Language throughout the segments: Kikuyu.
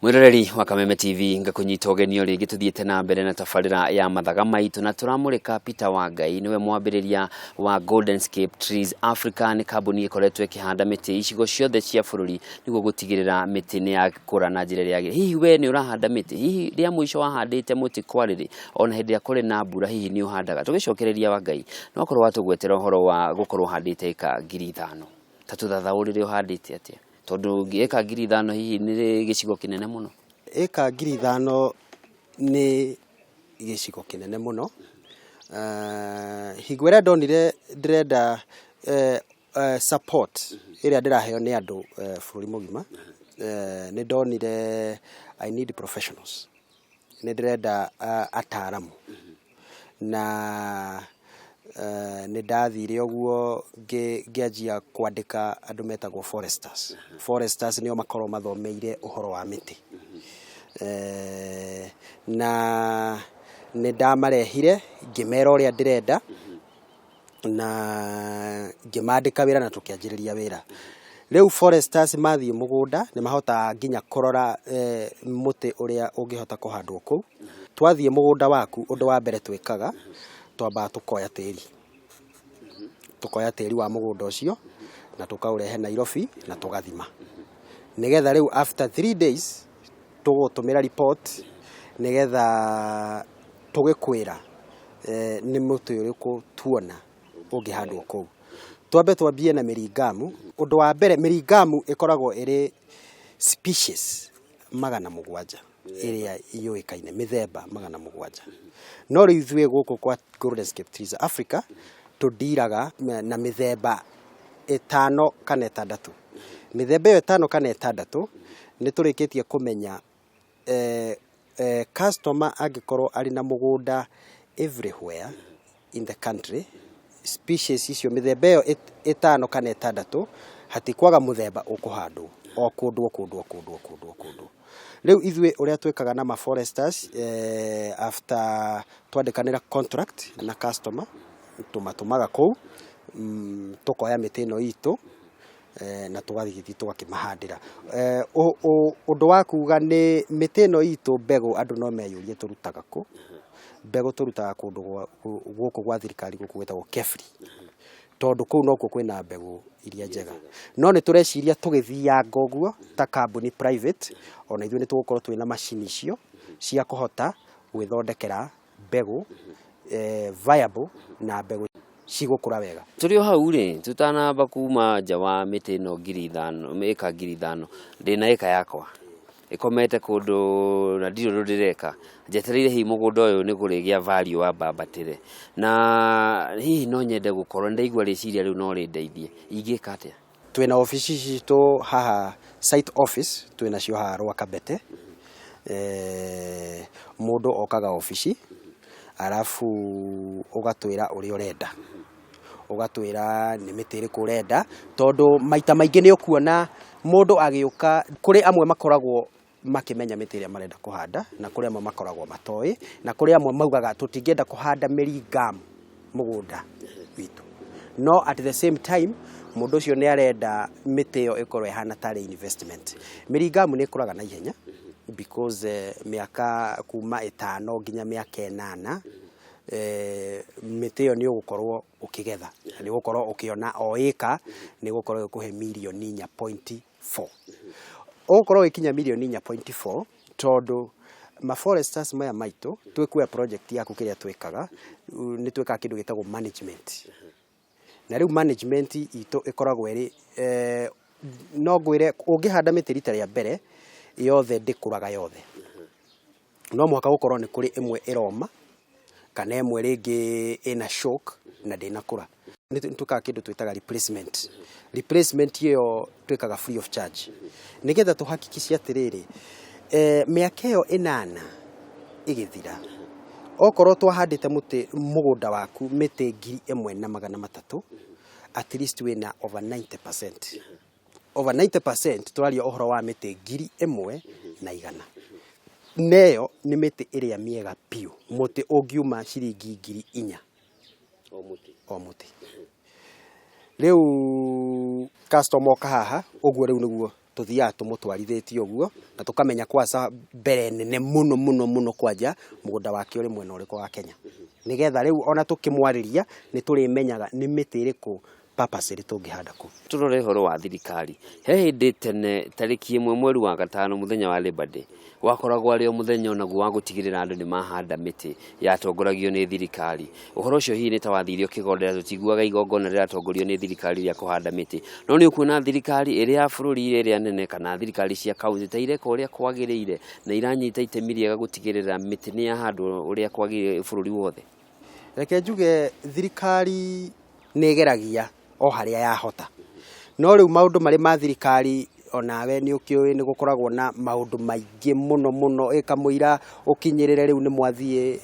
Mwiroreri wa Kameme TV, ngakunyita ũgeni o rĩngĩ tũthiĩte na mbere na tabarĩra ya Mathaga Maitũ, na tũramũrĩka Peter Wangai, nĩwe mwambĩrĩria wa Goldenscape Trees Africa. Nĩ kambuni ĩkoretwo ĩkĩhanda mĩtĩ icigo ciothe cia bũrũri nĩguo gũtigĩrĩra mĩtĩ nĩ yakũra na njĩra ĩrĩa yagĩrĩire. Hihi we nĩ ũrahanda mĩtĩ? Hihi rĩa mũico wahandĩte mũtĩ kwarĩrĩ? Ona hĩndĩ ĩrĩa kũrĩ na mbura, hihi nĩ ũhandaga? Tũgĩcokereria, Wangai, no korwo watũgwetera ũhoro wa gũkorwo ũhandĩte ĩka 5,000, ta tũthathaũrĩre ũhandĩte atĩa, tondũ ĩka 5,000 hihi nĩ gĩcigo kĩnene mũno. Ĩka 5,000 nĩ gĩcigo kĩnene mũno. Hingo ĩrĩa ndonire ndĩrenda support ĩrĩa ndĩraheo nĩ andũ bũrũri mũgima, nĩ ndonire I need professionals, nĩ ndĩrenda ataaramu, na nĩ ndathire ũguo ngĩanjia kwandĩka andũ metagwo foresters. Foresters nĩo makoragwo mathomeire ũhoro wa mĩtĩ, na nĩ ndamarehire, ngĩmera ũrĩa ndĩrenda na ngĩmandĩka wĩra na tũkĩanjĩrĩria wĩra. Rĩu foresters mathiĩ mũgũnda nĩ mahotaga nginya kũrora mũtĩ ũrĩa ũngĩhota kũhandwo kũu. Twathiĩ mũgũnda waku, ũndũ wa mbere twĩkaga, twambaga tũkoya tĩri, tũkoya tĩri wa mũgũnda ũcio na tũkaũrehe Nairobi na tũgathima, nĩgetha rĩu after 3 days tũgũtũmĩra report, nĩgetha tũgĩkwĩra nĩ mũtĩ ũrĩkũ tuona ũngĩhandwo kũu. Twambe twambie na mĩringamu. Ũndũ wa mbere, mĩringamu ĩkoragwo ĩrĩ species 700 ĩrĩa yũĩkaine, mĩthemba 700. No rĩu ithuĩ gũkũ kwa Goldenscape Trees Africa tũndiraga na mĩthemba ĩtano kana ĩtandatũ. Mĩthemba ĩyo ĩtano kana ĩtandatũ nĩ tũrĩkĩtie kũmenya customer angĩkorwo arĩ na mũgũnda everywhere in the country, species icio, mĩthemba ĩyo ĩtano kana ĩtandatũ, hatikwaga mũthemba ũkũhandwo o kũndũ o kũndũ o kũndũ o kũndũ o kũndũ. Rĩu ithuĩ ũrĩa twĩkaga na ma foresters, after twandĩkanĩra contract na customer, tũmatũmaga kũu, tũkoya mĩtĩ ĩno itũ na tũgagĩthiĩ tũgakĩmahandĩra. Ũndũ wa kuga nĩ mĩtĩ ĩno itũ, mbegũ, andũ no meyũrie tũrutaga kũ? Mbegũ tũrutaga kũndũ gũkũ gwa thirikari, gũkũ gwĩtagwo KEFRI, tondũ kũu nokuo kwĩna mbegũ iria njega. No nĩ tũreciria tũgĩthianga ũguo ta kambuni private, ona ithuĩ nĩ tũgũkorwo twĩna macini icio cia kũhota gwĩthondekera mbegũ viable na mbegũ cigũkũra wega. Tũrĩ o hau rĩ, tũtanamba kuma nja wa mĩtĩ ĩno 5,000, ĩka 5,000, ndĩna ĩka yakwa ĩkomete kũndũ na ndirĩ ũndũ ndĩreka, njetereire hihi mũgũnda ũyũ nĩ kũrĩgĩa value wambambatĩre, na hihi no nyende gũkorwo nĩndaigua rĩciria rĩu no rĩndeithie, ingĩka atĩa? Twĩna obici citũ haha, site office twĩna cio haha Rwakabete. Mũndũ okaga obici, arabu ũgatwĩra ũrĩa ũrenda, ũgatwĩra nĩ mĩtĩ ĩrĩkũ ũrenda, tondũ maita maingĩ nĩ ũkuona mũndũ agĩũka, kũrĩ amwe makoragwo makĩmenya mĩtĩ ĩrĩa marenda kũhanda, na kũrĩ amwe makoragwo matoĩ, na kũrĩ amwe maugaga tũtingĩenda kũhanda mĩringamu mũgũnda witũ, no at the same time mũndũ ũcio nĩ arenda mĩtĩ ĩyo ĩkorwo ĩhana tarĩ investment. Mĩringamu nĩ ĩkũraga na ihenya because mĩaka kuma 5 nginya mĩaka 8, mĩtĩ ĩyo nĩ ũgũkorwo ũkĩgetha na nĩ ũgũkorwo ũkĩona o ĩka nĩ ũgũkorwo ĩgĩkũhe mirioni 4.4, ũgũkorwo ũgĩkinya mirioni 4.4, tondũ ma foresters maya maitũ twĩkuoya project yaku. Kĩrĩa twĩkaga, nĩ twĩkaga kĩndũ gĩtagwo management, na rĩu management itũ ĩkoragwo ĩrĩ no ngwĩre ũngĩhanda mĩtĩ rita rĩa mbere, yothe ndĩkũraga yothe. No mũhaka gũkorwo nĩ kũrĩ ĩmwe ĩroma kana ĩmwe rĩngĩ ĩna shock na ndĩnakũra. Nĩ twĩkaga kĩndũ twĩtaga replacement. Replacement ĩyo twĩkaga free of charge, nĩgetha tũhakikice atĩrĩrĩ, mĩaka ĩyo 8 ĩgĩthira, okorwo twahandĩte mũtĩ mũgũnda waku mĩtĩ 1,300, at least wĩna over 90%, over 90%. Tũraria ũhoro wa mĩtĩ 1,100, neyo nĩ mĩtĩ ĩrĩa mĩega biũ, mũtĩ ũngiuma ciringi 4,000 o mũtĩ. O mũtĩ. Rĩu customer oka haha ũguo, rĩu nĩguo Tũthiaga tũmũtwarithĩtie ũguo na tũkamenya kwanza mbere nene mũno mũno mũno kwanja mũgũnda wake ũrĩ mwena ũrĩkũ wa Kenya, nĩgetha rĩu ona tũkĩmwarĩria nĩ tũrĩmenyaga nĩ mĩtĩ ĩrĩkũ purposely tũngĩhanda kũu. Tũrore ũhoro wa thirikari. He hĩndĩ tene tarĩki 1 mweri wa 5 mũthenya wa Labour Day wakoragwo arĩ o mũthenya onaguo wa gũtigĩrĩra andũ nĩ mahanda mĩtĩ yatongoragio nĩ thirikari. Ũhoro ũcio hihi nĩ ta wathire ũkĩgondera, tũtiguaga igongona rĩratongorio nĩ thirikari rĩa kũhanda mĩtĩ. No nĩ ũkuona thirikari ĩrĩ ya bũrũri ĩrĩa nene kana thirikari cia kaunti ta ireka ũrĩa kwagĩrĩire na iranyita itemi rĩega gũtigĩrĩra mĩtĩ nĩ yahandwo ũrĩa kwagĩrĩire bũrũri wothe. Reke njuge thirikari nĩ ĩgeragia o harĩa yahota, no rĩu maũndũ marĩ ma thirikari onawe nĩ ũkĩũĩ nĩ gũkoragwo na maũndũ maingĩ mũno mũno, ĩkamũira ũkinyĩrĩre rĩu nĩ mwathiĩ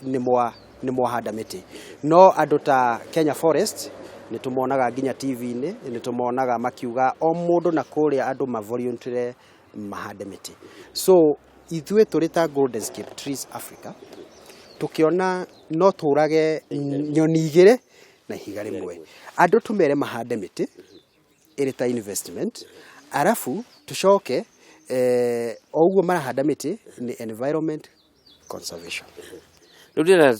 nĩ mwahanda mĩtĩ. No andũ ta Kenya Forest nĩ tũmonaga nginya TV-inĩ, nĩ tũmonaga makiuga o mũndũ na kũrĩa andũ ma volunteer mahande mĩtĩ. So ithuĩ tũrĩ ta Goldenscape Trees Africa tũkĩona no tũrage nyoni igĩrĩ na ihiga rĩmwe, andũ tũmere mahande mĩtĩ ĩrĩ ta investment, arabu tũcoke o ũguo marahanda mĩtĩ nĩ environment conservation. Rĩu ndĩrenda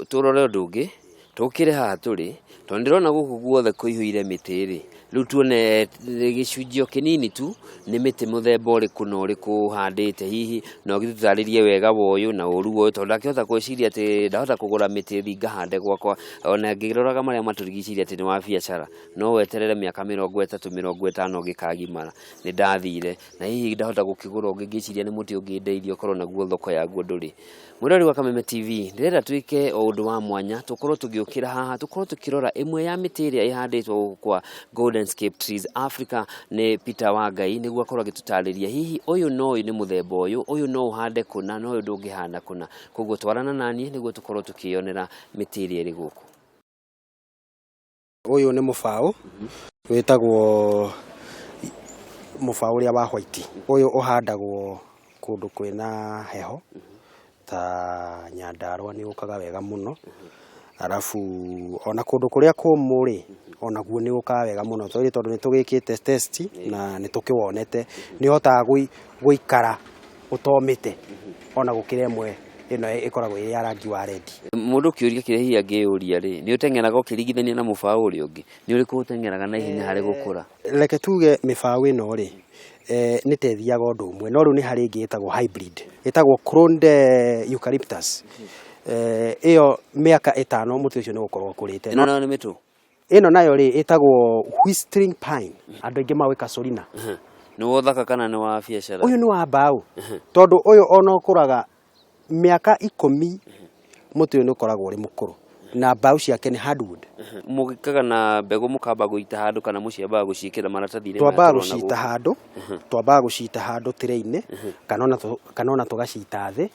tũrore ũndũ ũngĩ, tũkĩre haha tũrĩ, tondũ ndĩrona gũkũ guothe kũihũire mĩtĩ rĩ, rĩu tuone gĩcunjĩ o kĩnini tu nĩ mĩtĩ mũthemba ũrĩkũ na ũrĩkũ ũhandĩte hihi, na ũgĩtũtarĩrie wega wa ũyũ na ũru wa ũyũ, tondũ ndakĩhota gwĩciria atĩ ndahota kũgũra mĩtĩ thiĩ ngahande gwakwa, ona ngĩroraga marĩa matũrigicĩirie atĩ nĩ wa biacara, no weterere mĩaka 30 50 ũngĩkagimara, nĩ ndathire, na hihi ndahota gũkĩgũra ũngĩ ngĩciria nĩ mũtĩ ũngĩndeithia ũkorwo naguo thoko yaguo ndũrĩ. Mwĩroreri wa Kameme TV, ndĩrenda twĩke o ũndũ wa mwanya, tũkorwo tũgĩũkĩra haha, tũkorwo tũkĩrora ĩmwe ya mĩtĩ ĩrĩa ĩhandĩtwo gũkũ kwa Goldenscape Trees Africa nĩ Peter Wangai, nĩguo akorwo agĩtũtarĩria hihi ũyũ na ũyũ nĩ mũthemba ũyũ, ũyũ no ũhande kũna na ũyũ ndũngĩhanda kũna. Koguo twarana naniĩ nĩguo tũkorwo tũkĩyonera mĩtĩ ĩrĩa ĩrĩ gũkũ. Ũyũ nĩ mũbaũ wĩtagwo mũbaũ ũrĩa wa white. Ũyũ ũhandagwo kũndũ kwĩna heho ta Nyandarua nĩ ũkaga wega mũno, arabu ona kũndũ kũrĩa kũmũ rĩ onaguo nĩ ũkaga wega mũno, tondũ nĩ tũgĩkĩte test na nĩ tũkĩwonete nĩ ũhotaga gũikara ũtomĩte ona gũkĩra ĩmwe ĩno ĩkoragwo ĩrĩ ya rangi wa red. Mũndũ kĩũria kĩrĩa hihi angĩyũria rĩ, nĩ ũteng'eraga ũkĩringithania na mũbaũ ũrĩa ũngĩ, nĩ ũrĩkũ ũteng'eraga na ihenya harĩ gũkũra? Reke tuge mĩbaũ ĩno rĩ, nĩ ta ĩthiaga ũndũ ũmwe, no rĩu nĩ harĩ ĩngĩ ĩtagwo hybrid, ĩtagwo cloned eucalyptus. Ĩyo mĩaka 5 mũtĩ ũcio nĩ ũgũkorwo ũkũrĩte. Ĩno nayo nĩ mĩtũ? Ĩno nayo rĩ ĩtagwo whistling pine, andũ aingĩ maũĩ kacorina. Nĩ wa ũthaka kana nĩ wa biacara? Ũyũ nĩ wa mbaũ, tondũ ũyũ ona ũkũraga mĩaka 10 mũtĩ ũyũ nĩ ũkoragwo ũrĩ mũkũrũ, na mbaũ ciake nĩ hardwood. Mũgĩkaga na mbegũ mũkamba gũita handũ kana mũciambaga gũciĩkĩra maratathi-inĩ maya Twambaga tũrona gũcita gũkũ? handũ, twambaga gũcita handũ tĩrĩ-inĩ, kana ona tũgacita thĩ,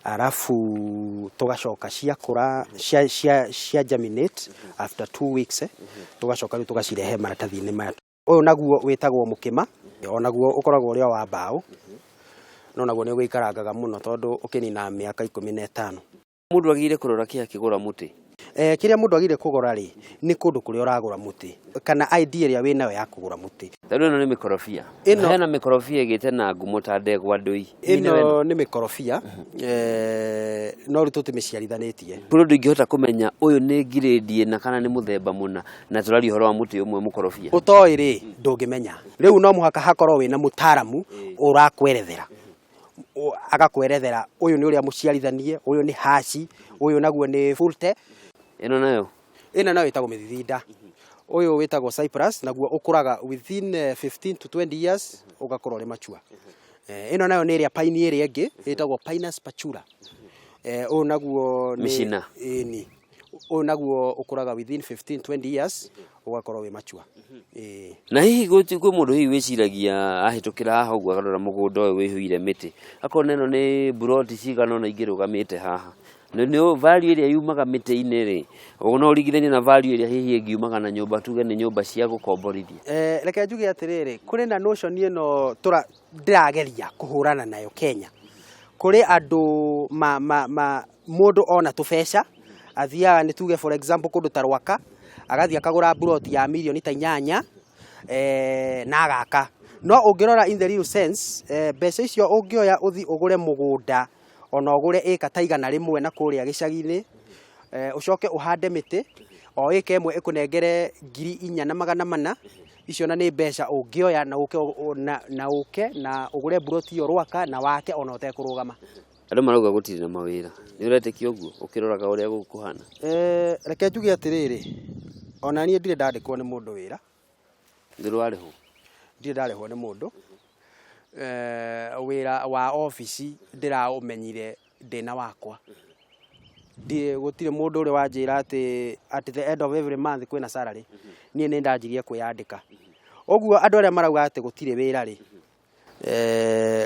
arabu tũgacoka ciakũra, cia germinate after 2 weeks, tũgacoka rĩu tũgacirehe maratathi-inĩ maya. Ũyũ naguo wĩtagwo mũkĩma, onaguo ũkoragwo ũrĩ o wa mbaũ, no naguo nĩ ũgĩikarangaga mũno tondũ ũkĩninaga mĩaka 15. Mũndũ agĩrĩire kũrora kĩ akĩgũra mũtĩ? Kĩrĩa mũndũ agĩrĩire kũgũra rĩ, nĩ kũndũ kũrĩa ũragũra mũtĩ, kana idea ĩrĩa wĩnayo ya kũgũra mũtĩ. Tondũ ĩno nĩ mĩkorobia. Ĩno Hena mĩkorobia ĩgĩte na ngumo ta ndegwa ndũi. Ĩno nĩ mĩkorobia, no rĩu tũtimĩciarithanĩtie. Kũrĩ ũndũ ingĩhota kũmenya ũyũ nĩ ngirĩndi ĩna kana nĩ mũthemba mũna, na tũraria ũhoro wa mũtĩ ũmwe mũkorobia. Ũtoĩ rĩ, ndũngĩmenya. Rĩu no mũhaka hakorwo wĩna mũtaaramu ũrakwerethera. Agakwerethera ũyũ nĩ ũrĩa mũciarithanie, ũyũ nĩ haci, ũyũ naguo nĩ fulte. Ĩno nayo? Ĩno nayo ĩtagwo mĩthithinda. Ũyũ wĩtagwo cypress, naguo ũkũraga within 15 to 20 years ũgakorwo ũrĩ mature. Ĩno nayo nĩ ĩrĩa pine ĩrĩa ĩngĩ ĩtagwo Pinus pachura. Ũyũ naguo nĩ Mĩcina. Ĩni. Ũyũ naguo ũkũraga within 15 20 years ũgakorwo wĩ mature. Na hihi kwĩ mũndũ hihi wĩciragia ahĩtũkĩra haha ũguo akarora mũgũnda ũyũ wĩihũire mĩtĩ, akona ĩno nĩ mburoti cigana ũna ingĩrũgamĩte haha. Nĩ value ĩrĩa yumaga mĩtĩ-inĩ rĩ, no ũringithanie na value ĩrĩa hihi ĩngiumaga na nyũmba, tuge nĩ nyũmba cia gũkomborithia. Reke njuge atĩrĩrĩ, kũrĩ na notion ĩno ndĩrageria kũhũrana nayo Kenya. Kũrĩ andũ mũndũ ona tũbeca, athiaga nĩ tuge for example kũndũ ta Rwaka, agathiĩ akagũra mburoti ya mirioni ta 8, na agaka. No ũngĩrora in the real sense, mbeca icio ũngĩoya ũthi ũgũre mũgũnda, ona ũgũre ĩka ta 100 na kũrĩa gĩcagi-inĩ, ũcoke ũhande mĩtĩ, o ĩka ĩmwe ĩkũnengere 4,400, icio na nĩ mbeca ũngĩoya na ũke na ũke na ũgũre mburoti ĩyo Rwaka na wake ona ũtekũrũgama. Andũ marauga gũtirĩ na mawĩra. Nĩ ũretĩkia ũguo ũkĩroraga ũrĩa gũkũ kũhana? Reke njuge atĩrĩrĩ, ona niĩ ndirĩ ndandĩkwo nĩ mũndũ wĩra. Ndũrĩ warĩhwo? Ndirĩ ndarĩhwo nĩ mũndũ. Wĩra wa obici ndĩraũmenyire ndĩna wakwa. Ndirĩ, gũtirĩ mũndũ ũrĩ wanjĩra atĩ at the end of every month kwĩna salary. Niĩ nĩ ndanjirie kwĩyandĩka. Ũguo andũ arĩa marauga atĩ gũtirĩ wĩra rĩ,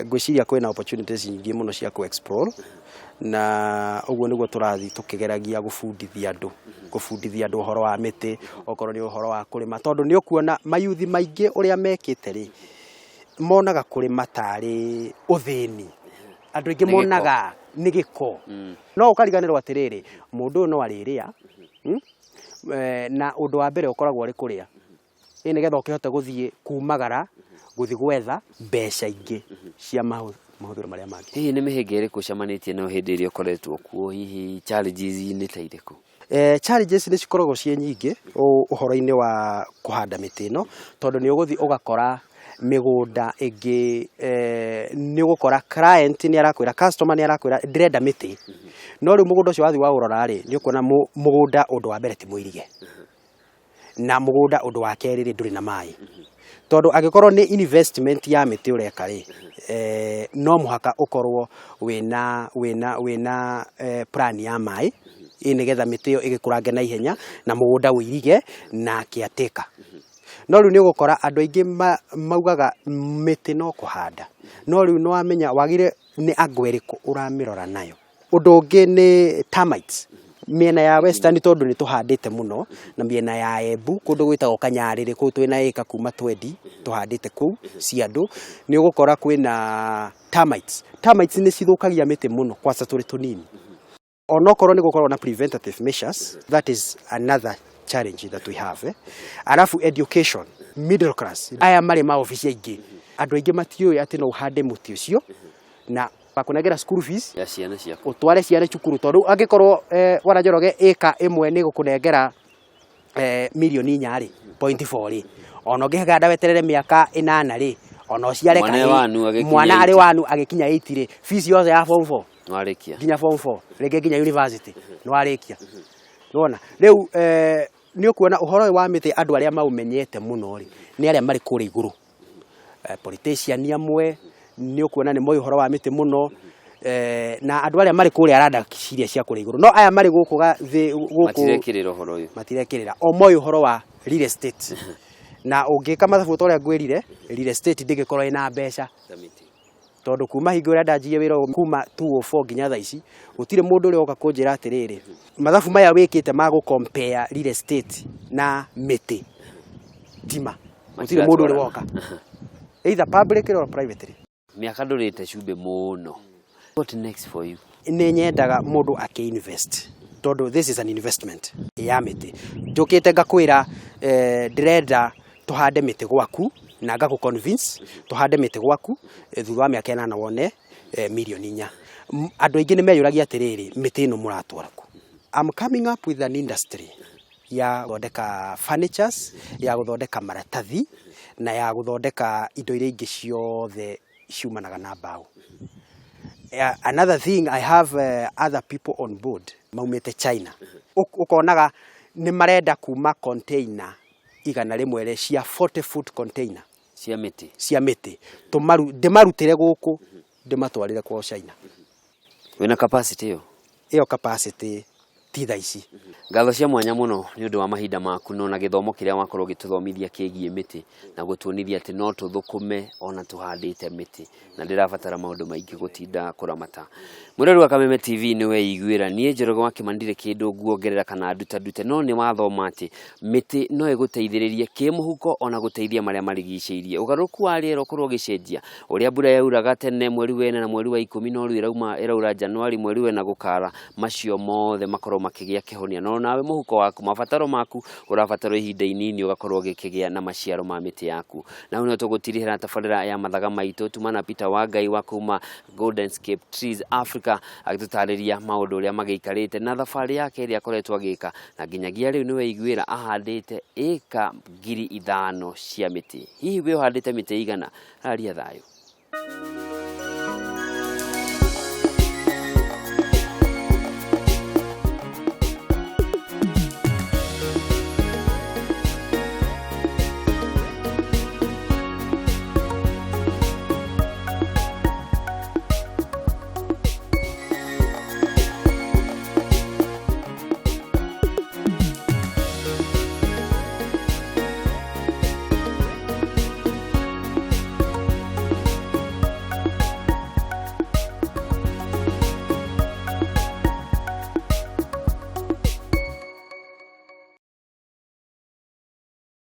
ngwĩciria kwĩna opportunities nyingĩ mũno cia kũ explore, na ũguo nĩguo tũrathiĩ tũkĩgeragia gũbundithia andũ, gũbundithia andũ ũhoro wa mĩtĩ, okorwo nĩ ũhoro wa kũrĩma, tondũ nĩ ũkuona mayuthi maingĩ ũrĩa mekĩte rĩ, monaga kũrĩma tarĩ ũthĩni. Andũ aingĩ monaga nĩ gĩko. No ũkariganĩrwo atĩrĩrĩ, mũndũ ũyũ no arĩrĩa, na ũndũ wa mbere ũkoragwo ũrĩ kũrĩa. Ĩ nĩgetha ũkĩhote gũthiĩ kumagara gũthiĩ gwetha mbeca ingĩ cia mahũthĩro marĩa mangĩ. Hihi nĩ mĩhĩnga ĩrĩkũ ũcemanĩtie nayo hĩndĩ ĩrĩa ũkoretwo kuo? Hihi challenges nĩ ta irĩkũ? Challenges nĩ cikoragwo ciĩ nyingĩ ũhoro-inĩ wa kũhanda mĩtĩ ĩno, tondũ nĩ ũgũthiĩ ũgakora mĩgũnda ĩngĩ, nĩ ũgũkora client nĩ arakwĩra, customer nĩ arakwĩra ndĩrenda mĩtĩ, no rĩu mũgũnda ũcio wathiĩ waũrora rĩ, nĩ ũkuona mũgũnda ũndũ wa mbere ti mũirige, na mũgũnda ũndũ wa kerĩ rĩ, ndũrĩ na maĩ, tondũ angĩkorwo nĩ investment ya mĩtĩ ũreka rĩ, no mũhaka ũkorwo wĩna plan ya maĩ, ĩ nĩgetha mĩtĩ ĩyo ĩgĩkũrange na ihenya na mũgũnda ũirige na caretaker. No rĩu nĩ ũgũkora andũ aingĩ maugaga mĩtĩ no kũhanda, no rĩu nĩ wamenya wagĩrĩire nĩ angle ĩrĩkũ ũramĩrora nayo. Ũndũ ũngĩ nĩ termites. Mĩena ya Western tondũ nĩ tũhandĩte mũno, na mĩena ya Embu kũndũ gwĩtagwo Kanyarĩrĩ, kũu twĩna ĩka kuma 20 tũhandĩte kũu cia andũ, nĩ ũgũkora kwĩna termites. Termites nĩ cithũkagia mĩtĩ mũno kwanza tũrĩ tũnini. Onokorwo nĩ gũkorwo na preventative measures, that is another challenge that we have. Alafu education, middle class, aya marĩ maobici aingĩ, andũ aingĩ matiũĩ atĩ no ũhande mũtĩ ũcio na bakũnengera school fees ya ciana ciaku, ũtware ciana cukuru, tondũ angĩkorwo wana Njoroge ĩka ĩmwe nĩ gũkũnengera mirioni inya rĩ, point four rĩ, ona ũngĩhanda weterere mĩaka 8 rĩ, ona ũciare Mwana kahĩĩ, wanu agĩkinya mwana arĩ eight. wanu agĩkinya 8 rĩ, fees yothe ya form 4 nĩwarĩkia, nginya form 4 rĩngĩ nginya university nĩwarĩkia. Nĩwona rĩu nĩ ũkuona ũhoro ũyũ wa mĩtĩ andũ arĩa maũmenyete mũno rĩ, nĩ arĩa marĩ kũrĩa igũrũ, politician amwe nĩ ũkuona nĩ moĩ ũhoro wa mĩtĩ mũno, na andũ arĩa marĩ kũrĩa randa ciria cia kũrĩa igũrũ, no aya marĩ gũkũ thĩ gũkũ matirekĩrĩra ũhoro ũyũ, matirekĩrĩra, o moĩ ũhoro wa real estate. Na ũngĩka mathabu ta ũrĩa ngwĩrire, real estate ndĩngĩkorwo ĩna mbeca, tondũ kuma hingo ĩrĩa ndanjirie wĩra ũyũ kuma 204 nginya thaa ici, gũtirĩ mũndũ ũrĩa woka kũnjĩra atĩrĩrĩ, mathabu maya wĩkĩte ma gũ compare real estate na mĩtĩ tima, gũtirĩ mũndũ ũrĩ woka, either publicly or privately. Mĩaka ndũrĩte cumbĩ mũno. What next for you? Nĩ nyendaga mũndũ akĩ invest, tondũ this is an investment ya mĩtĩ. Njũkĩte ngakwĩra, ndĩrenda tũhande mĩtĩ gwaku, na ngakũ convince tũhande mĩtĩ gwaku, thutha wa mĩaka 8 wone mirioni 4. Andũ aingĩ nĩ meyũragia atĩrĩrĩ, mĩtĩ ĩno mũratwara kũ? I'm coming up with an industry ya gũthondeka furnitures, ya gũthondeka maratathi, na ya gũthondeka indo iria ingĩ ciothe ciumanaga na mbaũ. Another thing, I have other people on board maumĩte China. Ũkonaga nĩ marenda kuma container 100 cia 40 foot container cia mĩtĩ, cia mĩtĩ, ndĩmarutĩre gũkũ ndĩmatwarĩre kwao China. Wĩna capacity ĩyo? Ĩyo capacity ti thaa ici. Ngatho cia mwanya mũno nĩ ũndũ wa mahinda maku no na gĩthomo kĩrĩa wakorwo ũgĩtũthomithia kĩgiĩ mĩtĩ na gũtuonithia atĩ no tũthũkũme ona tũhandĩte mĩtĩ na ndĩrabatara maũndũ maingĩ gũtinda kũramata. Mwĩrori wa Kameme TV nĩ weiguĩra, niĩ Njoroge wa Kĩmani ndirĩ kĩndũ nguongerera kana ndutandute, no nĩ wathoma atĩ mĩtĩ no ĩgũteithĩrĩrie kĩmũhuko ona gũteithia marĩa marigicĩirie. Ũgarũrũku wa rĩera ũkorwo ũgĩcenjia, ũrĩa mbura yauraga tene mweri wa 4 na mweri wa 10 no rĩu ĩraura Januari mweri wa 4 gũkara, macio mothe makorwo makĩgĩa kĩhonia no nawe mũhuko waku mabataro maku ũrabatara ihinda inini ũgakorwo ũgĩkĩgĩa na maciaro ma mĩtĩ yaku. Na hau nĩho tũgũtirihĩra tabarĩra ya mathaga maitũ tuma na Peter Wangai wa kuma Goldenscape Trees Africa agĩtũtarĩria maũndũ ũrĩa magĩikarĩte na thabarĩ yake ĩrĩa akoretwo agĩka na nginyagia rĩu nĩweiguĩra ahandĩte ĩka 5,000 cia mĩtĩ. Hihi we ũhandĩte mĩtĩ igana? Raria thayũ.